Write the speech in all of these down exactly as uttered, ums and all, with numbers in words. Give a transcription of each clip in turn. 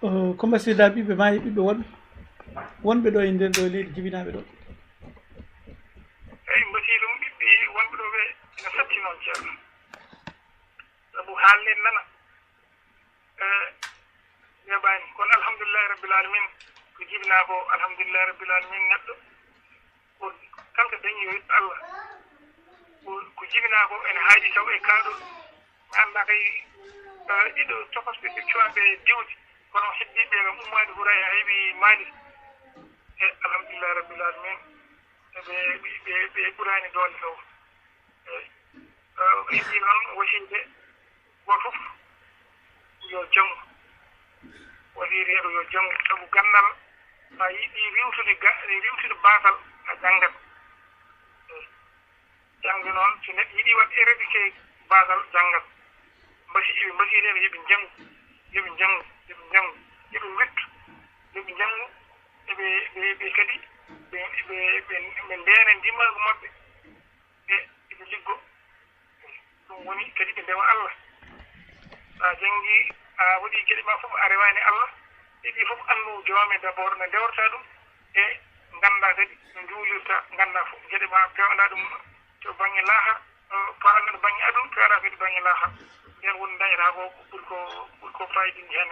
O, ko mbasiyɗaa ɓiɓɓe maa e ɓiɓɓe woɗɓe wonɓe ɗo e nder ɗo leydi jibinaaɓe ɗo? Eyi, mbasiyɗum ɓiɓɓe wonɓe ɗo ɓe ene satti noon, Ceerno. Sabu haalde nana, e, weeɓaani. Kono alhamdulillahi rabbil alamin, ko jibinaa ko, alhamdulillahi rabbil alamin, neɗɗo ko kala ko dañi yo ittu Allah. Ko, ko jibinaa ko ene haaɗi taw e kaaɗo. Mi anndaa kay, e, ɗiɗo tokosɓe ɓe cuwaaɓe diwde, kono heddiiɓe kam ummaade Huraya heewi Mali. E, alhamdulillahi rabbil alamin, ɓe, ɓe, ɓe, ɓe ɓuraani doole taw. E, e, heddi noon wasiide gooto fof yo janngu. Wasiireeɗo yo janngu, sabu ganndal, so a yiɗi riiwtude ga-, riiwtude baasal, a janngat. E, jannde noon, so neɗɗo yiɗi waɗde éradiquer baasal, janngat. Mbasi-, mbasiireeɓe yo ɓe njanngu, yo ɓe njanngu, yo ɓe njanngu, yo ɓe mbittu, yo ɓe njanngu, e ɓe, ɓe, ɓe kadi, ɓe, ɓe, ɓe, ɓe ndeena ndimaagu maɓɓe, e ɓe liggo. Ɗum woni kadi ɓe ndewa Allah. So a janngii, a waɗii geɗe maa fof, a rewaani Allah, ɗi fof anndu joome d'abord no ndewrata ɗum, e nganndaa kadi no njuulirta, nganndaa fof geɗe maa, peewnaa ɗum to bannge laahara, eh, peewnaa ɗum bannge aduna, peewnaa kadi bannge laahara. Ndeen woni dañataa ko ɓuri ko, ɓuri ko faayidinnde heen.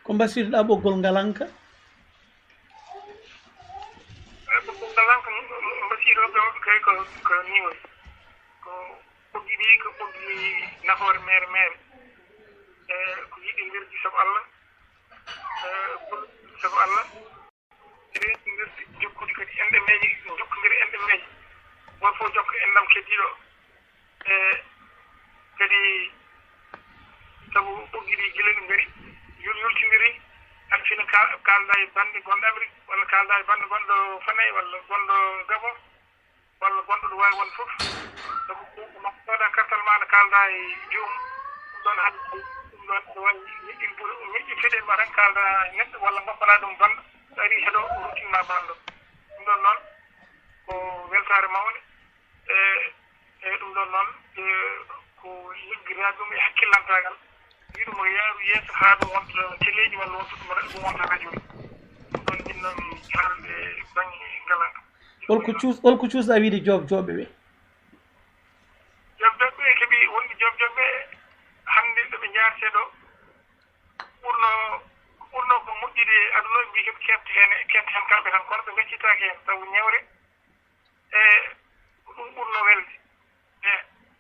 Ko mbasiytoɗaa ɓoggol ngalanka? Eyi, ɓoggol ngalanka, mbasiytooɓe maɓɓe kay ko, ko nii wayi. Ko ɓoggi ɗi, ko ɓoggi nafoore meere meere. E ko yiɗi mbirdi sabu Allah. E sabu Allah. Reentindirde, jokkude kadi enɗam meeje, jokkondire enɗam meeje. Gooto fof jokka enɗam keddiiɗo. E kadi, sabu ɓoggi ɗi gila ɗi ngari, yul-, yultindiri, aɗa fina ka-, kaalda e bannde gonɗo Amérique, walla kaalda e bannde gonɗo Fanay, walla gonɗo Gabon, walla gonɗo ɗo waawi wonde fof. Sabu ko, ko sooda kartal ma, aɗa kaalda e joomum, ɗum ɗoon hannde, ɗum ɗoon aɗa waawi ñeƴƴin buru, ñeƴƴin feɗel ma tan, kaalda e neɗɗo, walla ngoppana ɗum bannda, so arii heɗo, ruttinma bannda. Ɗum ɗoon noon, ko weltaare mawnde. E, e ɗum ɗoon noon, e, ko liggodaade ɗum e hakkillantaagal. Wiɗum ko yaaru yeeso haa ɗum wonta teleeji walla wonta ɗum, ɗum wonta radio. Ɗum ɗoon njiɗnoo-mi haalde bannge ngalanka. Hol ko cuus-, hol ko cuusɗaa wiide joob-, jooɓɓe ɓe? Joob-, jooɓɓe ɓe keɓi wonde joob-, jooɓɓe hannde ɗo ɓe njaartee ɗo. Ɓurno, ɓurno ko moƴƴude e aduna o, mbii keɓe keɓta heen, keɓta heen kamɓe tan, kono ɓe ngaccitaake heen sabu ñewre. E ko ɗum ɓurno welde. E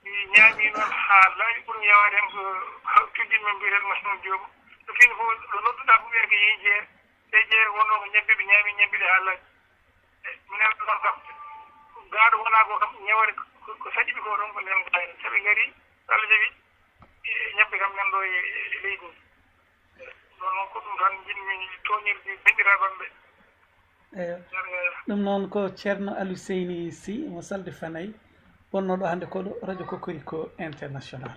mi ñaami noon haa laaɓi, ɓurmi yawaade heen ko, ko cuddinmi mbiyeten Masmud Joob. Ɗo fini fof, ɗo nodduɗaa fof, wiyata ko yehi jeere. Ɗe jeere wonnoo ko ñebbe, ɓe ñaami ñebbe ɗe haa laaɓi. E minen ɗo kam, gaaɗo wonaa ko kam, ñewre ko, ko saɗi ɓe ko ɗon ko nden gaayno. So ɓe ngarii, so Allah jaɓii, e ñebbe kam nan ɗo e, e leydi ndi. Ɗum noon ko ɗum tan njiɗmi tooñirde banndiraaɓe am ɓe. Eyo. Jarga. Ɗum noon ko Ceerno Aluseyni Sy mo Salde Fanay, wonnooɗo hannde ko ɗo Radio Kokoriko International.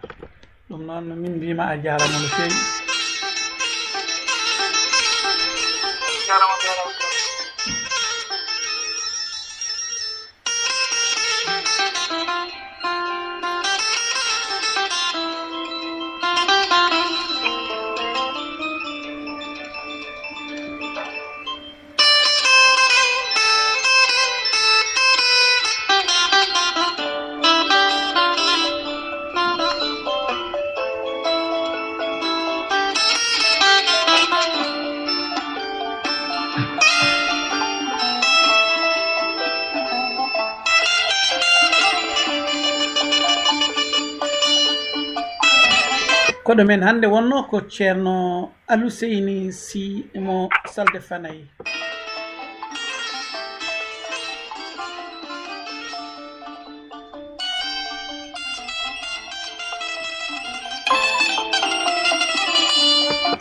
Ɗum noon min mbiyma a jaaraama no feewi. Jaaraama, jaaraama. Koɗo men hannde wonnoo ko Ceerno Aluseyni Sy mo Salde Fanay.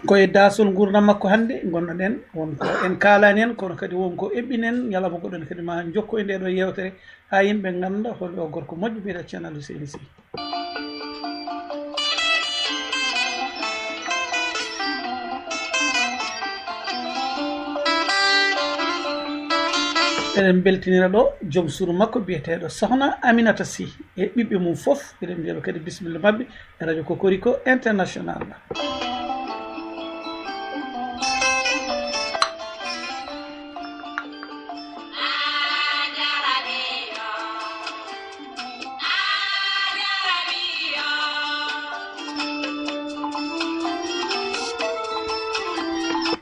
Ko e daasol nguurndam makko hannde ngonnoɗen, won ko en kaalaani en, kono kadi won ko eɓɓinen. Ñalawma goɗɗo ne kadi ma njokko e ndee ɗoo yeewtere haa yimɓe ngannda hol oo gorko moƴƴo biyeteeɗo Ceerno Aluseyni Sy. Eɗen mbeltinira ɗo joom suudu makko biyeteeɗo Sohna Aminata Sy e ɓiɓɓe mum fof. Eɗen mbiya ɓe kadi bisimilla maɓɓe e Radio Kokoriko International.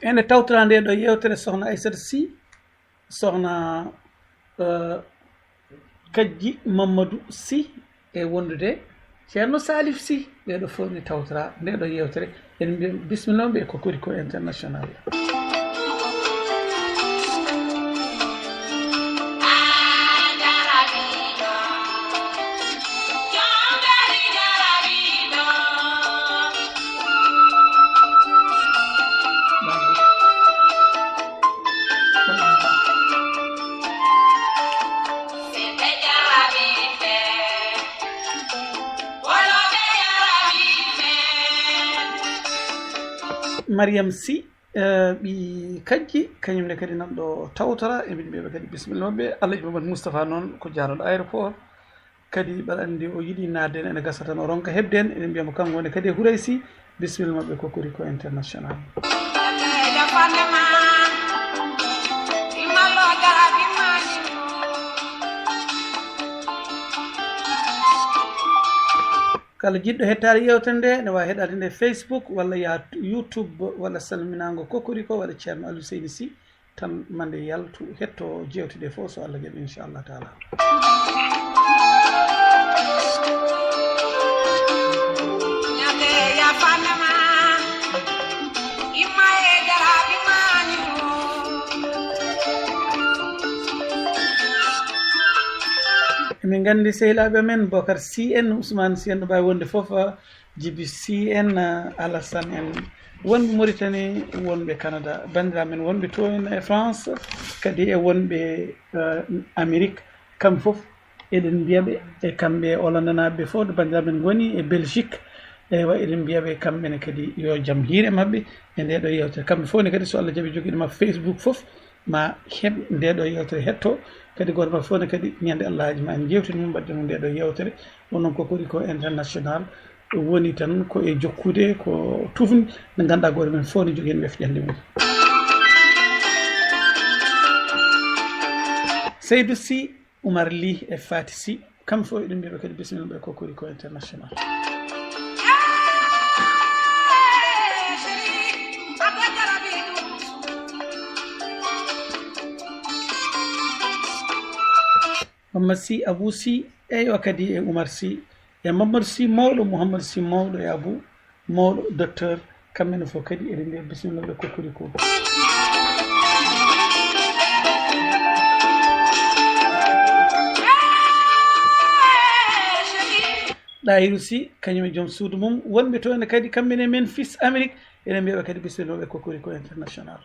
Ene tawtora nde ɗo yewtere sohna Aissata Sy, sohna, eh, Kajji Mamadou Sy, e wondude Ceerno Salif Sy. Ɓeeɗo fof ne tawtora nde ɗo yewtere. En mbi-, bismillah ɓe ko Koɗi ko International. Mariam Sy, eh, ɓii Kajji, kañum ne kadi nan ɗo tawtora, e min mbiyaɓe kadi bisimilla maɓɓe. Alhaji Mamadou Moustapha noon ko jaaroɗo aéroport, kadi mbaɗa anndi o yiɗi naatde en, ene gasa tan o ronka heɓde en. Eɗen mbiya mo kanko ne kadi e Houraysi, bisimilla maɓɓe ko Koɗi ko International. Kala jiɗɗo hettaade yewtere nde, ne waawi heɗaade nde Facebook walla yaa YouTube walla salminaango Kokoriko walla Ceerno Aliou Seyni Sy, tan mande yaltu hetto jeewte ɗe fof so Allah jaɓi, inchallah taala. Emin nganndi sehilaaɓe men Bokar C N, Ousmane C N, ɗo mbaawi wonde fof, ah, Jibi C N, ah, Alassane en, wonɓe Mauritanie, wonɓe Canada, banndiraaɓe men wonɓe to en e France, kadi e wonɓe, eh, Amérique, kamɓe fof eɗen mbiya ɓe, e kamɓe e Hollandanaaɓe fof, ɗo banndiraaɓe men ngoni e Belgique, eywa, eɗen mbiya ɓe kamɓe ne kadi yo jam hiire maɓɓe e nde ɗo yewtere. Kamɓe fof ne kadi so Allah jaɓi jogiiɗo ma Facebook fof, ma heɓ nde ɗo yewtere hetto. Kadi gooto ma fof ne kadi ñande Allahaaji ma en jewtin mum mbaɗde mum nde ɗo yewtere. Onon ko Koɗi ko International woni tan ko e jokkude, ko tufni nde ngannduɗaa gooto men fof ne jogii heen wefƴande mum. Seydou Sy, Oumar Ly e Fati Sy, kamɓe fof eɗen mbiya ɓe kadi bisimilla ɓe ko Koɗi ko International. Mamadou Sy, Abou Sy, eywa kadi e Oumar Sy, e Mamadou Sy mawɗo, Mouhamadou Sy mawɗo e Abou mawɗo, docteur, kamɓe ne fof kadi eɗen mbiya bisimilla ɓe ko Koɗi ko. Ɗahirou Sy, kañum e joom suudu mum, wonɓe toon ne kadi kamɓe ne Memphis, Amérique, eɗen mbiya ɓe kadi bisimilla ɓe ko Koɗi ko International.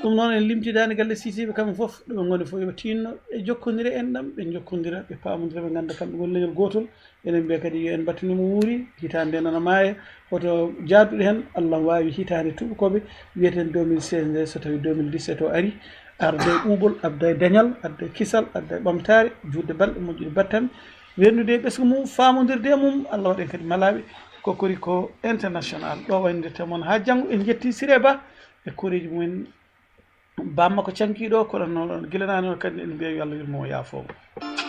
Ɗum noon en limtidaani galle Sisiiɓe kamɓe fof, ɗo ɓe ngoni fof yo ɓe tinno, ɓe jokkondira enɗam, ɓe jokkondira, ɓe paamondira, ɓe ngannda kamɓe ngoni leñol gootol. Enen mbiya kadi yo en mbattani mo wuuri, hitaande nde nana maaya, hoto jaaduɗo heen, Allah waawi hitaande tuubakooɓe, wiyeten deux mille seize nde, so tawi deux mille dix-sept o ari, arda e ɓuuɓol, adda e dañal, adda e kisal, adda e ɓamtaare, juutde balɗe, moƴƴude battane, werndude e ɓesngu mum, faamondirde e mum, Allah waɗen kadi malaaɓe, ko Koɗi ko International. Ɗo waynirta mon haa janngo, en njetti Siré Ba e koreeji mumen, bamma ko cankiiɗo, kono noon gila naane o kadi en mbiya yo Allah yurmo o yaafoo mo.